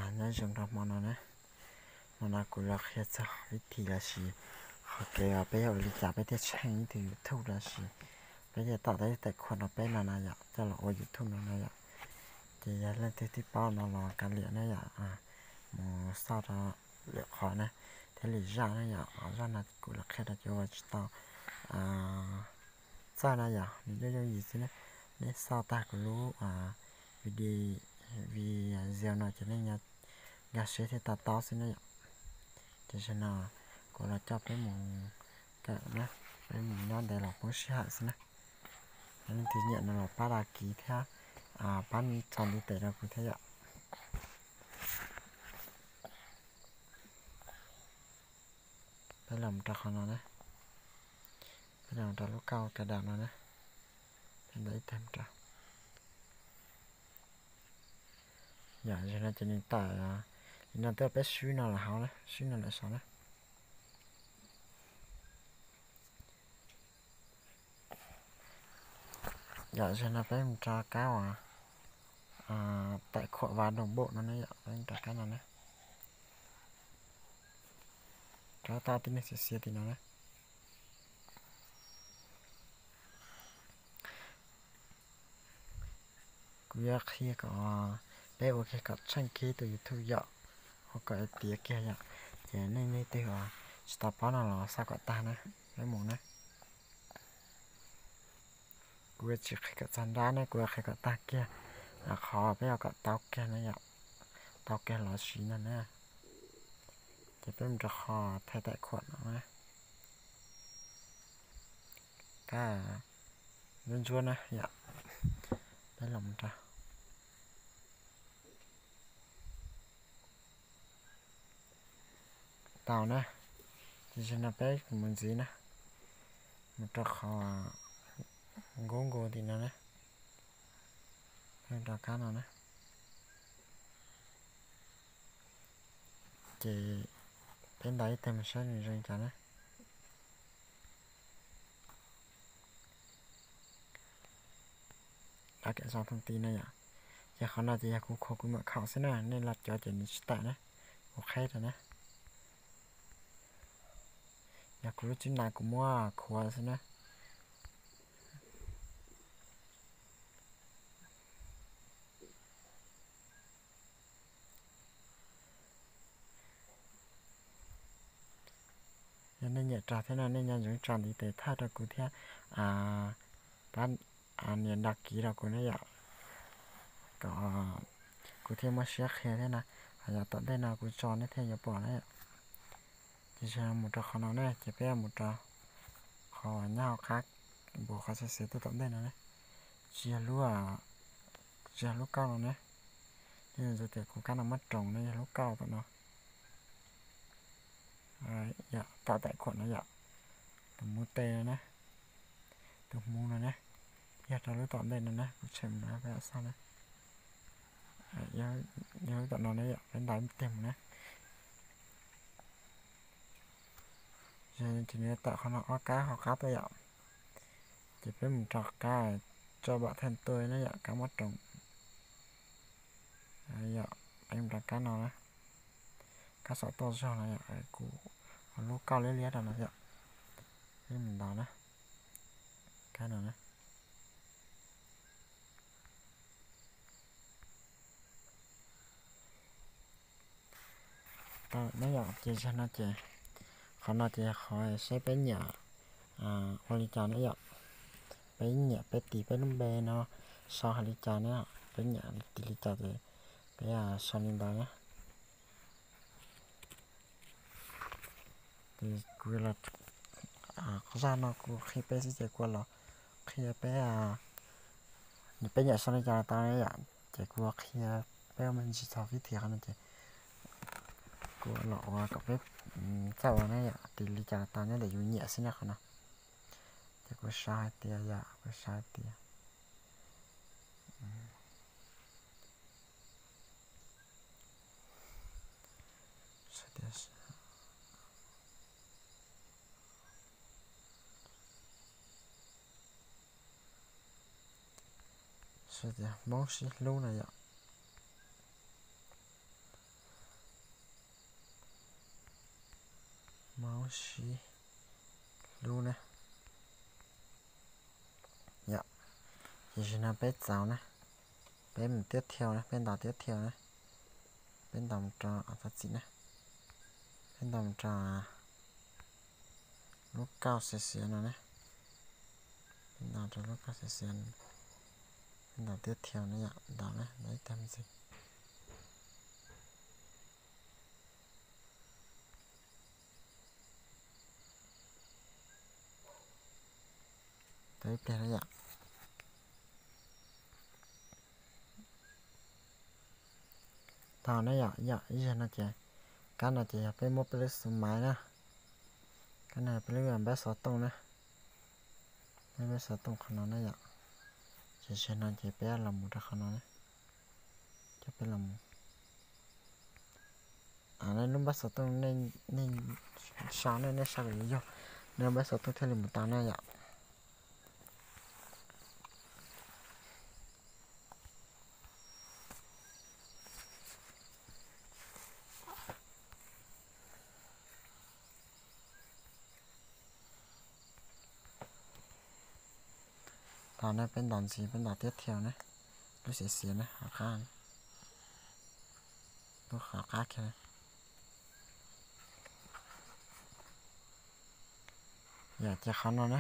Nyob zoo rau hmo no na, hmo no kuv los qhia txog vib thim lossis qhov kev uas peb yuav ua li cas peb thiaj tsheej ib tug YouTube lossis peb thiaj tau tau ib tais khuam rau peb no na yom, coj los ua YouTube no na yom. Ces yog leej twg twb paub no los kav liam na yom, mus xauj rau lwm qhov na, thiab lwm zaj na yom, zaj no kuv los qhia rau cov uas tsis tau txawj na yom, nws yooj yooj yim xwb na. Nej xauj tag kuv lub video no ces nej nkag siab thiaj to taub xwb na yom. Ces zaum no kuv los coj peb mus kawm na, peb mus nyob ntev los poob sij hawm xwb na. Yog leej twg nyiam no los pab đăng ký thiab pab txhawb ntiv tes rau kuv thiab yom. Peb los mus rau qhov no na, peb los mus rau lub kauj cài đặt no na, peb ntaus ib teg mus rau. Yom, zaum no ces nws tawm li no tuaj, peb swb no lawm hauv na, swb no lawm saud na. Yom, zaum no peb mus rau kab uas tải khoản và đồng bộ no ne yom, peb mus rau kab no na. Kab toj tib neeg xiav xiav tim no na. Kuv yuav qhia kom peb ua kiag kom tsheej kiag tus YouTube yom, ua kom tiav kiag yom. Ces nej leej twg uas tsis tau paub no los xauj kom tag na, peb mus na. Kuv yuav tsis qhia kom txog nrab ne, kuv yuav qhia kom tag kiag qhov peb yuav kom tau kiag na yom, tau kiag los siv no na. Ces peb mus rau qhov thaij tải khoản no na. Kab ntsuab ntsuab na yom, peb los mus rau tau na. Ces zaum no peb mus ntxiv na, mus rau qhov Google tim no na, peb rau kab no na. Ces peb ntaus ib teg mus saib nws zoo li cas na. Đăng ký thông tin no yom. Ces qhov no ces yog kuv khuam kuv mật khẩu xwb na, nej los cov ces nws tsis tawm na, kuv qheb rau na. Yog kuv lub tswb na kuv muab khuam xwb na. Yog nej nyiam rog thiab no nej nco ntsoov tso ntiv tes thawj rau kuv thiab pab nias đăng ký rau kuv na yom, kom kuv thiaj muaj siab qhia thiab na. Ho yog tom ntej no kuv tso nej thiaj yuav pom na yom. Ces zaum no mus rau qhov no ne, ces peb mus rau qhov nyob hauv qab npus qhov xav xav tuaj tom ntej no ne. Tsis yog lub, tsis yog lub kauj no ne. Yog tias kuv kab no muab roos ne, yog lub kauj tom no. Yom, tau tải khoản no yom. Tus hmuv tes no ne, tus hmuv no ne, yog rau lub tom ntej no ne, kuv tshem mus no peb xauj ne. Yog lub tom no ne yom, peb ntaus ib teg mus ne. Ces nws tawm qhov no ob kab hauv qab tuaj yom. Ces peb mus rau kab tso bản thân tôi ne yom, kab muab roos. Yom, peb mus rau kab no na, kab xov tooj zog no yom, kuv lub kauj liab liab rau no yom. Peb mus ntaus na, kab no na. Tau ne yom, ces zaum no ces qhov no ces yog qhov saib peb nyiam ua li cas ne yom. Peb nyiam peb tis peb lub npe no sau hais li cas ne, peb nyiam tis li cas ces peb sau li ntawd na. Ces kuv los, zaj no kuv qhia peb xwb ces kuv los qhia peb, peb nyiam sau li cas los tau yom. Ces kuv qhia peb ua me ntsis txog vib thim qhov no ces kuv los ua kom peb txawj ua ne yom, tis li cas los tau nyob ntawm yus nyiam xwb na qhov no. Ces kuv sau hais tias yom, kuv sau hais tias Hmoob sib hlub no yom. sib hlub na. Yom, ces zaum no peb txaus na, peb mus tiab thiau na, peb ntaus tiab thiau na, peb ntaus mus rau, thov txim na, peb ntaus mus rau lub kauj xiav xiav no na, peb ntaus rau lub kauj xiav xiav, peb ntaus tiab thiau na yom, ntaus na, ntaus ib tag ntxiv. Tau ib pliag na yom. Tau na yom, yom ib zaug no ces, kab no ces yog peb muab peb lub xu maiv na, kab no peb lub npawb xov tooj na, peb lub xov tooj qhov no na yom. Ces zaum no ces peb los mus rau qhov no na, coj peb los mus. Nej lub npawb xov tooj, nej sau ne, nej sau kom yuav yog, nej lub npawb xov tooj thiaj li mus tau na yom. Tau ne, peb ntaus ntxiv, peb ntaus tiab thiau na, lub xiav xiav na, hauv qab, lub hauv qab kiag na. Yom, ces qhov no na,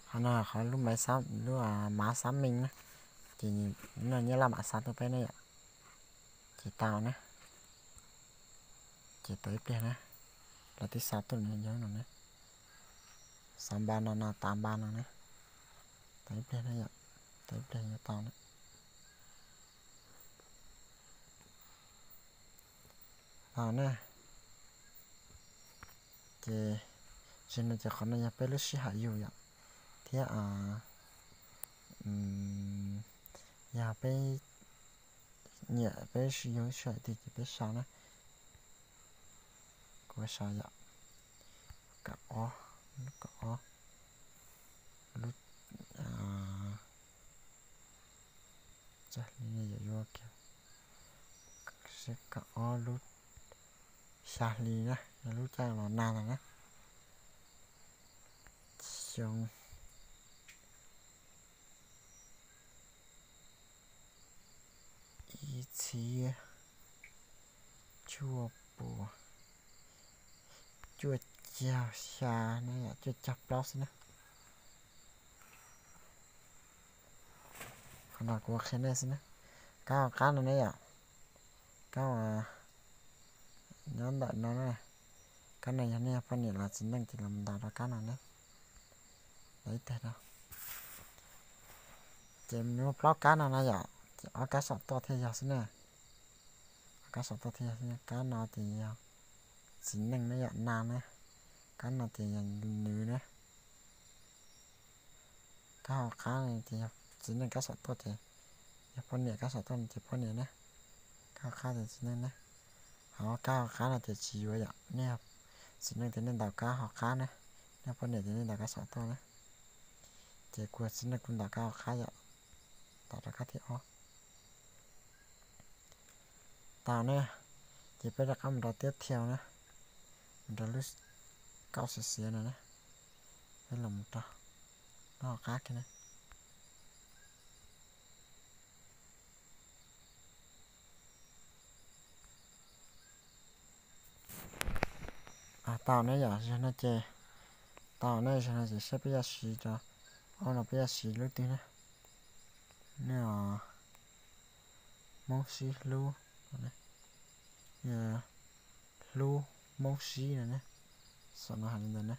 qhov no qhov lub maiv, lub mav xab meej na, ces no nyab laj mam xa tuaj peb na yom. Ces tau na, ces tau ib pliag na, los twb xa tuaj no yog no na, xa npa no no, tas npa no na, tau ib pliag na yom, tau ib pliag yuav tau na. Tau na. Ces zaum no ces qhov no yog peb lub sij hawm yug yom, thiab yog peb nyiam peb sib yug sij hawm twg ces peb sau na. Kuv sau yom, kaum ob, lub kaum ob, lub txoj hli ne yom, yuav kiag, kaum ob lub xya hli na, yog lub caij los nag ntag na. Xyoo ib txhiab cuaj puas cuaj caug xya na yom, cuaj caug plaub xwb na. Qhov no kuv qhia nej xwb na. Kab hauv qab no ne yom, kab nyob ntawm no na. Kab no yog nej poj niam los txiv neej ces los ntaus rau kab no ne. Los ib teg rau. Ces muaj plaub kab no na yom, ces ob kab saum toj thiaj yog xwb na. Ob kab saum toj thiaj yog xwb, kab no ces yog txiv neej na yom, nas na. Kab no ces yog nws na. Kab hauv qab ces yog txiv neej, kab saum toj ces yog poj niam, kab saum toj no ces poj niam na. Kab hauv qab ces txiv neej na. Ho kab hauv qab no ces tsis yuav yom, nej txiv neej ces nej ntaus kab hauv qab na, nej poj niam ces nej ntaus kab saum toj na. Ces kuv txiv neej kuv ntaus kab hauv qab yom, ntaus rau kab thib ob. Tau na, ces peb rov qab mus rau tiab thiau na, mus rau lub kauj xiav xiav no na, peb los mus rau lub hauv qab kiag na. Tau ne yom, zaum no ces, tau ne, zaum no ces saib peb yuav siv rau, ob no peb yuav siv lub twg na. Nej, Hmoob sib hlub, hlub Hmoob sib no ne, saum no hais li ntawd ne.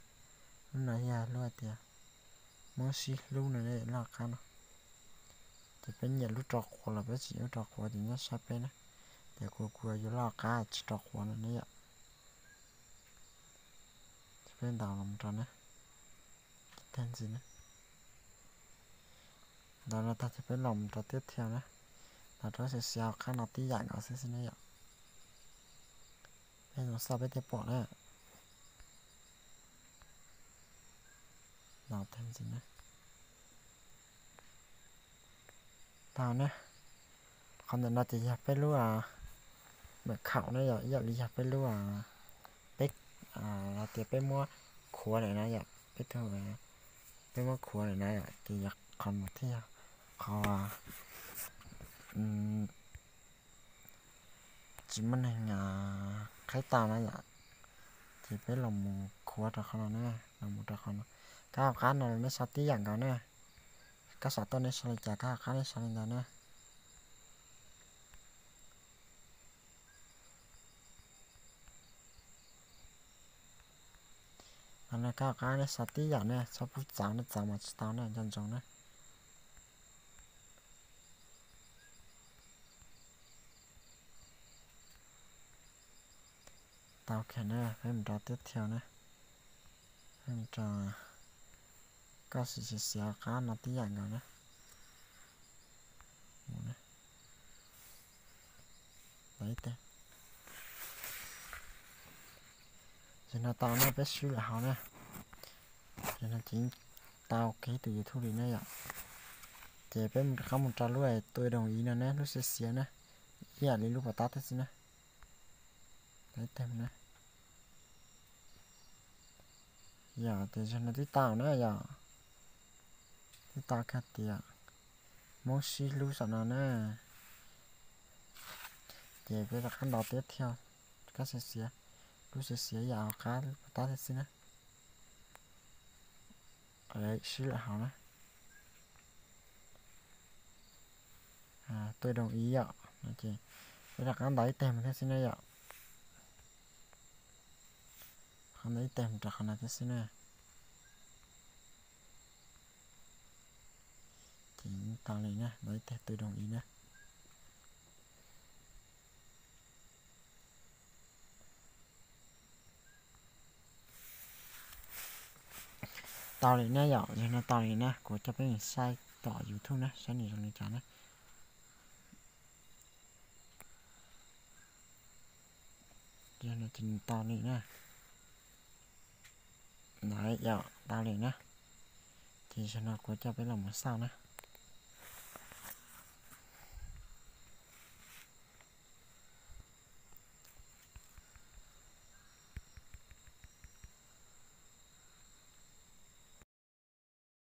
Lub no yog lub hais tias Hmoob sib hlub no ne, lub hauv qab no. Ces peb nyiam lub rau quav los peb tsis nyiam lub rau quav ces nyob saib peb na. Ces kuv, kuv yuav lub hauv qab tsis rau quav no ne yom. Ces peb ntaus los rau na, tag ntxiv na. Ntaus no tag ces peb los mus rau tiab thiab na. Ntaus rau xis xiav hauv qab no tib yam nkaus xwb xwb na yom. Peb zoo xauj peb thiaj pom na. Ntaus tag ntxiv na. Tau na. Qhov ntawm no ces yog peb lub mam khaum na yom, ib yam li yog peb lub, peb Hais tias peb muab khuav lawm na yom, peb tug, peb muab khuav lawm na yom, ces yog qhov no thiaj yog qhov tsis muaj neeg qhaib tau na yom. Ces peb los mus khuav rau qhov no na, los mus rau qhov no. Kab hauv qab no nej sau tib yam nkaus na. Kab xov tooj nej sau li cas kab hauv qab nej sau li ntawd na. Qhov no kab hauv qab nej sau tib yam na, txhob pub txav na, txav mas tsis tau na, nco ntsoov na. Tau kiag na, peb mus rau tib thiau na. Peb mus rau, koj sim xiav xiav qab no tib yam nkaus na. Ces no tau na, peb swb lawm hauv na. Ces no ces tau kiag tus YouTube li na yom. Ces peb rov qab mus rau lub tua doos ib no na, lub xiav xiav na, ib yam li lub pov tab tib xwb na. Yog tias yog no twb tau na yom, twb tau kiag tias Hmoob sib hlub saum no na. Ces peb rov qab ntaus tib thiau, kab xiav xiav, lub xiav xiav yam hauv qab pov tab tib xwb na. Swb lawm hauv na. Tua doos ib yom, ces peb rov qab ntaus ib teg mus thiab xwb na yom. Qhov ntaus ib teg mus rau qhov no thiab xwb na. Ces tau li na, ntaus ib teg tua doos ib na. Tau li na yom, yog no tau li na, kuv coj peb mus saib tom YouTube na, saib nws zoo li cas na. Yog no ces nws tau li na. Ntawd yom, tau li na. Ces yog no kuv coj peb los mus xauj na.